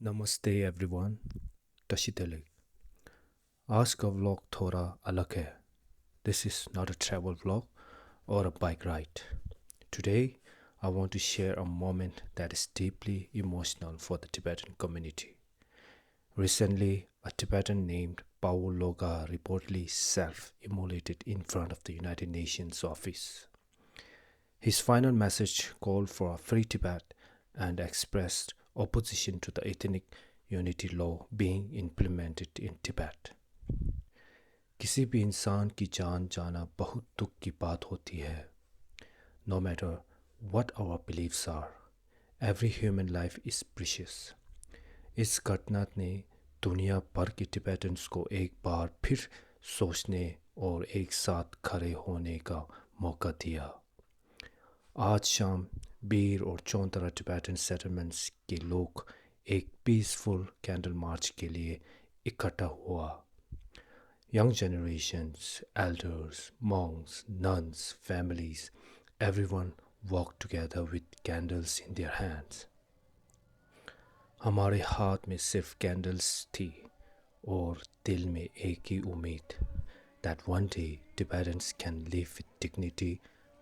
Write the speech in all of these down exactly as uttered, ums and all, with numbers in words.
नमस्ते एवरीवन, तशी तेलिक। आज का व्लॉग थोड़ा अलग है। This is not a travel vlog or a bike ride. Today, I want to share a moment that is deeply emotional for the Tibetan community. Recently, a Tibetan named Pawo Loga reportedly self-immolated in front of the United Nations office. His final message called for a free Tibet and expressed opposition to the ethnic unity law being implemented in Tibet. किसी भी इंसान की जान जाना बहुत दुख की बात होती है। No matter what our beliefs are, every human life is precious. इस घटना ने दुनिया भर के टिबेटन्स को एक बार फिर सोचने और एक साथ खड़े होने का मौका दिया। आज शाम बीर और चौंतरा टिबेटन सेटलमेंट्स के लोग एक पीसफुल कैंडल मार्च के लिए इकट्ठा हुआ। Young generations, elders, monks, nuns, families, everyone walked together with candles in their hands. हमारे हाथ में सिर्फ कैंडल्स थी और दिल में एक ही उम्मीद, that one day Tibetans can live with dignity,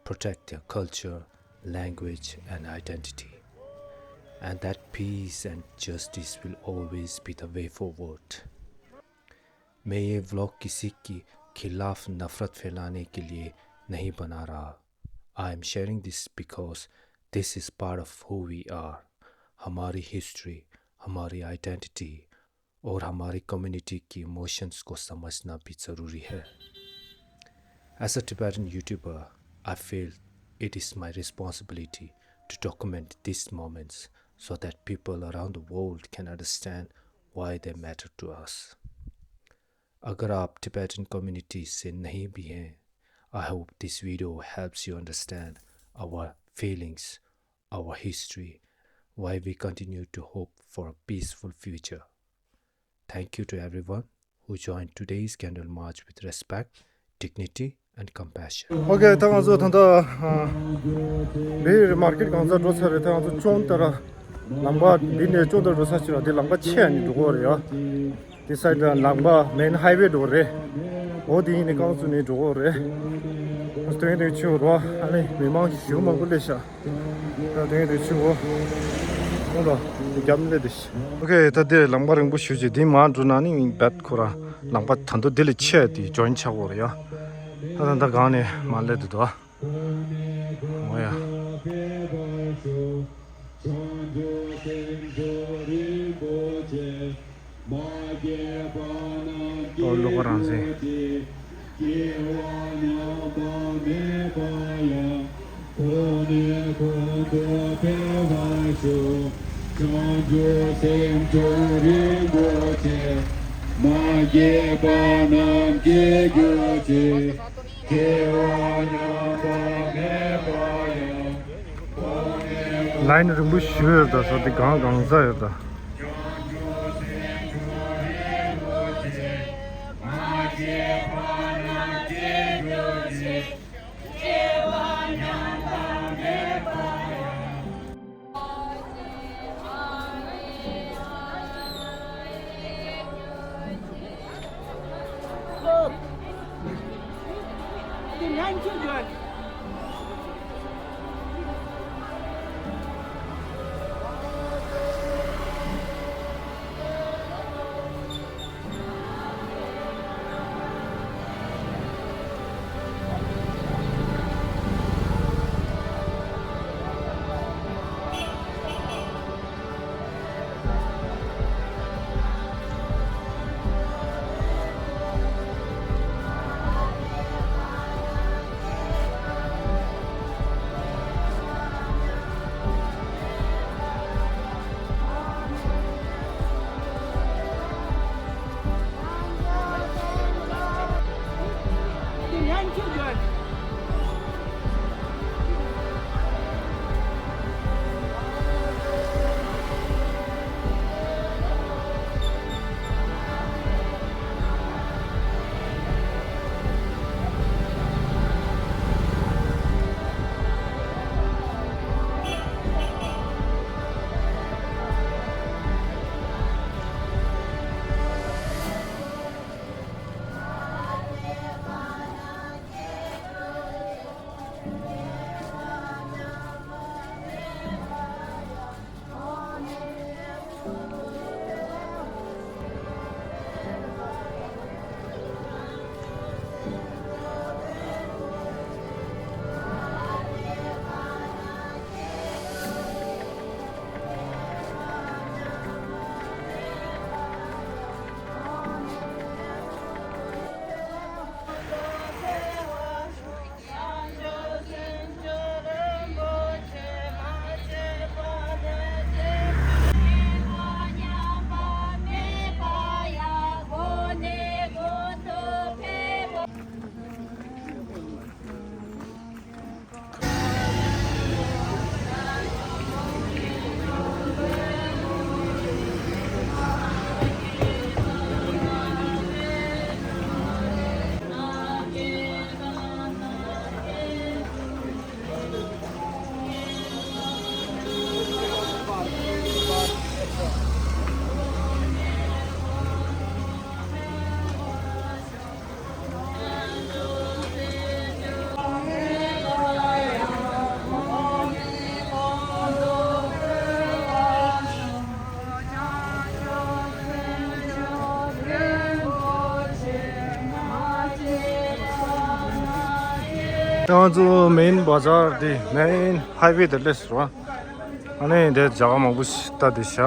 protect their culture, language, and identity, and that peace and justice will always be the way forward. मैं ये व्लॉग किसी के खिलाफ नफरत फैलाने के लिए नहीं बना रहा। I am sharing this because this is part of who we are. हमारी हिस्ट्री, हमारी आइडेंटिटी और हमारी कम्युनिटी की इमोशंस को समझना भी ज़रूरी है। As a Tibetan YouTuber, I feel it is my responsibility to document these moments so that people around the world can understand why they matter to us. अगर आप टिबेटन कम्युनिटी से नहीं भी हैं, I hope this video helps you understand our feelings, our history, why we continue to hope for a peaceful future. Thank you to everyone who joined today's candle march with respect, dignity, and compassion. Okay, ད་ང་ཚོ་ད་ལྟ་ཨ་བི་མར་ཀེཊ་གང་ཚ་འགྲོ་ཚར་རེད། ད་ང་ཚོ་ཅོན་ཏ་ར་ལམ་པ་འདི་ནས་ཅོན་ཏ་ར་འགྲོ་ས་ཅིག་ར། འདི་ལམ་པ་ཆེ་ཨ་ནི་འགྲོ་གོ་རེད་ཡ། འདི་སའི་ཌི་ལམ་པ་མེན་ཧའི་ཝེ་འགྲོ་རེད། འོ་འདི་ཡིན་ནི་རྐང་ཚུགས་ནས་འགྲོ་གོ་རེད། སྟོན་སྟོན་ཆུ་རོ། ཨ་ནི་མི་མང་ཞིག་མང་པོ་སླེབས་ཤག་ད་དེ་དེ་ཆུ་བོ། ཁོང་ལ་རྒྱབ་ལས་དེ་ཤི། ཨོ་ཁེ། ད་དེ་ལམ་པ་རིང་པོ་ཞུ་ཅིག་དེ་མ་འགྲོ་ན་ནི་བད་ཁོ་ར་ལམ་པ་ད་འདོ་དེ་ལས་ཆེ་དེ་ཇོན་ཆག་གོ་ར་ཡ། ད་ད་ད་གང་ནས་མ་སླེབས་དུ་དོ། ཨོ་ཡ། ཨོ་ལོ་ག་རང་སེ། ལའིན་རིང་པོ་ཞིག་ཡོད་ད། ས་དེ་གང་གང་ས་ཡོད་ད། ང་ཚོ་མེན་བ་ཛར་འདི་མེན་ཧའི་ཝེ་དེ་སླེབས་སོང་། ཨ་ནི་འདིར་ཇ་ག་མང་པོ་ཞིག་ལྟ་དེ་ཤག་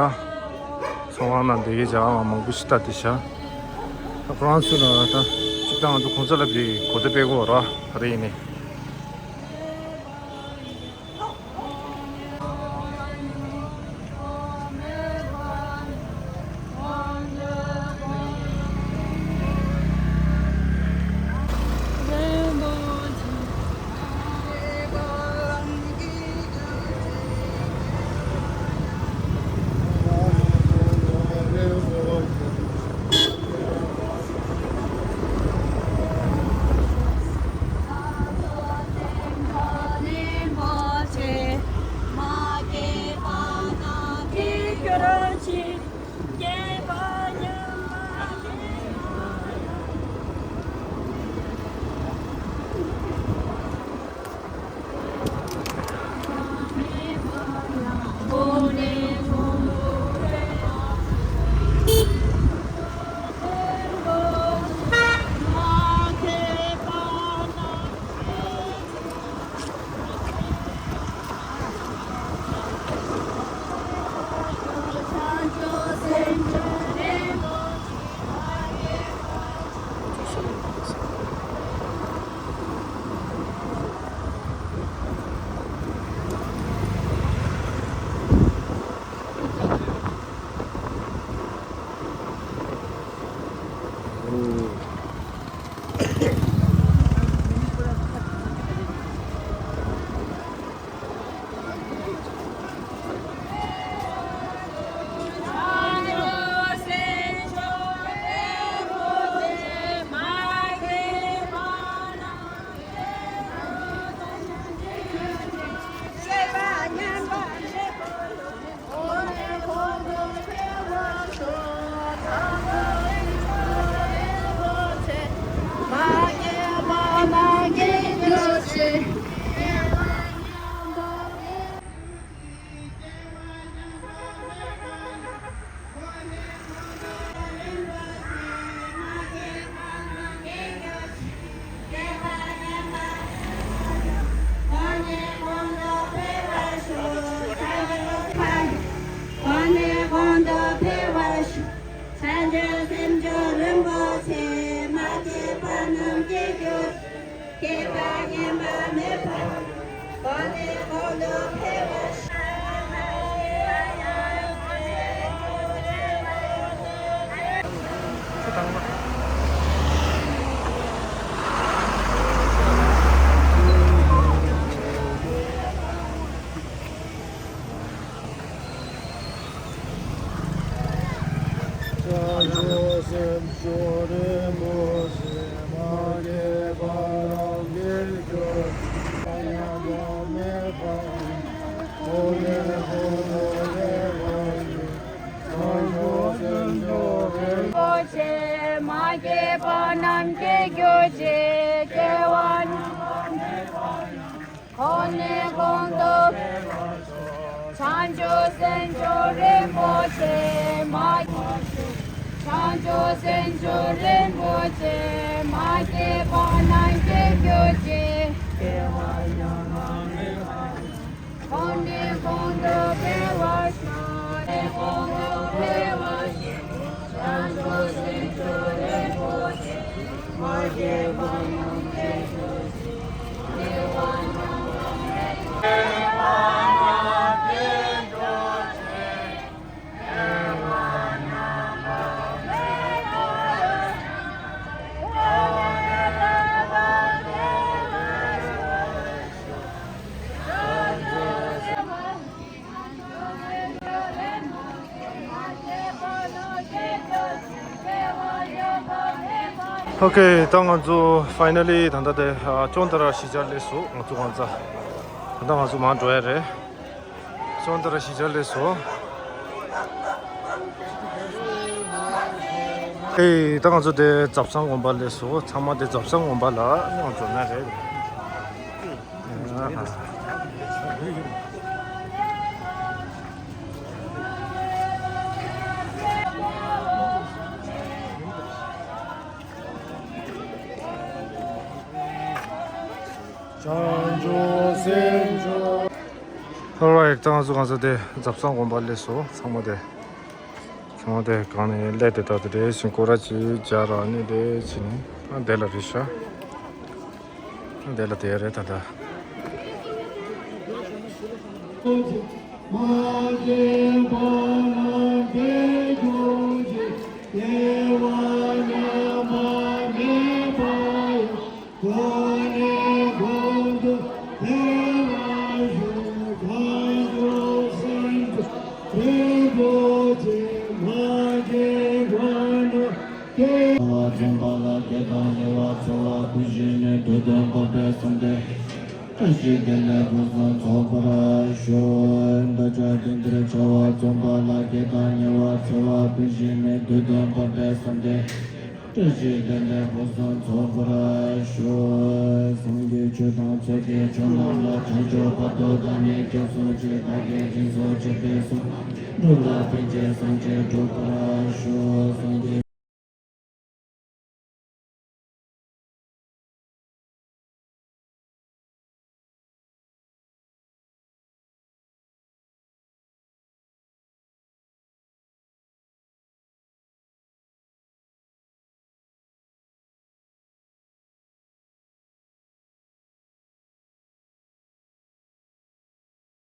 ཚོང་ཁང་ནང་འདི་གའི་ཇ་ག་མང་པོ་ཞིག་ལྟ་དེ་ཤག་ད་ཁོ་རང་ཚོ་ལ་ད་གཅིག་ད་ང་ཚོ་གོང་ས་ལྷ་བྲིས་གོ་བརྡ་སྤྲད་དགོས་ར་རེད་ཡིན་ནི། གོང་ནས་གོང་དུ་འཕེལ་བར་ཤོག་གོང་ནས་གོང་དུ་འཕེལ་བར་ཤོག་བྱང་ཆུབ་སེམས་མཆོག་རིན་པོ་ཆེ། མ་སྐྱེས་པ་རྣམས་སྐྱེ་གྱུར་ཅིག་སྐྱེས་པ་ཉམས་པ་མེད་པར་གོང་ནས་གོང་དུ་འཕེལ་བར་ཤོག་བྱང་ཆུབ་སེམས་མཆོག་རིན་པོ་ཆེ། མ་སྐྱེས་པ་རྣམས་སྐྱེ་གྱུར་ཅིག་སྐྱེས་པ་ཉམས་པ་མེད་པར་གོང་ནས་གོང་དུ་འཕེལ་བར་ཤོག་བྱང་ཆུབ་སེམས་མཆོག་རིན་པོ་ཆེ། མ་སྐྱེས་པ་རྣམས་སྐྱེ་གྱུར་ཅིག་སྐྱེས་པ་ཉམས་པ་མེད་པར་གོང་ནས་གོང་དུ་འཕེལ་བར་ཤོག་བྱང་ཆུབ་སེམས་མཆོག་རིན་པོ་ཆེ། མ་བྱང་ཆུབ་སེམས་མཆོག་རིན་པོ་ཆེ། མ་སྐྱེས་པ་རྣམས་སྐྱེ་གྱུར་ཅིག་སྐྱེས་པ་ཉམས་པ་མེད་པར་གོང་ནས་གོང་དུ་འཕེལ་བར་ཤོག་གོང་ནས་གོང་དུ་འཕེལ་བར་ཤོག་བྱང་ཆུབ་སེམས་མཆོག་རིན་པོ་ཆེ། མ་སྐྱེས་པ་རྣམས་སྐྱེ་གྱུར་ཅིག་སྐྱེས་པ་ཉམས་པ་མེད་པར། ཨོ་ཁེ། ད་ང་ཚོ་ཕའི་ནལ་ལི་ད་ལྟ་དེ་ཨ་ཅོན་ཏ་ར་གཞིས་ཆགས་སླེབས་སོང་། ང་ཚོ་གང་ཚ་ད་ལྟ་ང་ཚོ་མར་འགྲོ་ཡ་རེད། ཅོན་ཏ་ར་གཞིས་ཆགས་སླེབས་སོང་། ཨེ། ད་ང་ཚོ་དེ་ཛབ་སང་དགོན་པ་སླེབས་སོང་། ཚང་མ་དེ་ཛབ་སང་དགོན་པ་ལ་ཡང་འགྲོ་ན་རེད། བྱང་ ད་ང་ཚོ་ང་ཚོ་དེ་ཛབ་སང་དགོན་པ་སླེབས་སོང་། ཚང་མ་དེ་ཚང་མ་དེ་གང་ནས་སླེབས་དེ་ད་དེ་རེད་ཤིང་སྐོར་ར་ཅིག་སྦྱར་ར་ནི་དེ་ཕྱིན་ནས་ཨ་དེ་ལ་རེད་ཤག་ཨ་དེ་ལ་དེ་རེད་ད་ད། བཀྲ་ཤིས་བདེ་ལེགས་ཕུན་སུམ་ཚོགས་པར་ཤོག །བདག་ཅག་དེང་འདིར་བྱ་བ་རྩོམ་པ་ལ་དགེ་དང་ཉེ་བར་འཚེ་བ་ཕུན་སུམ་མེད་དུ་ལྡན་པ་དཔལ་བསམ་གཏན། བཀྲ་ཤིས་བདེ་ལེགས་ཕུན་སུམ་ཚོགས་པར་ཤོག །སངས་རྒྱས་ཆོས་དང་ཚོགས་ཀྱི་མཆོག་རྣམས་ལ། བྱང་ཆུབ་བར་དུ་བདག་ནི་སྐྱབས་སུ་མཆི། བདག་གིས་སྦྱིན་སོགས་བགྱིས་པའི་བསོད་ནམས་ཀྱིས། འགྲོ་ལ་ཕན་ཕྱིར་སེམས་ཅན་སྒྲོལ་བར་ཤོག །སངས་རྒྱས།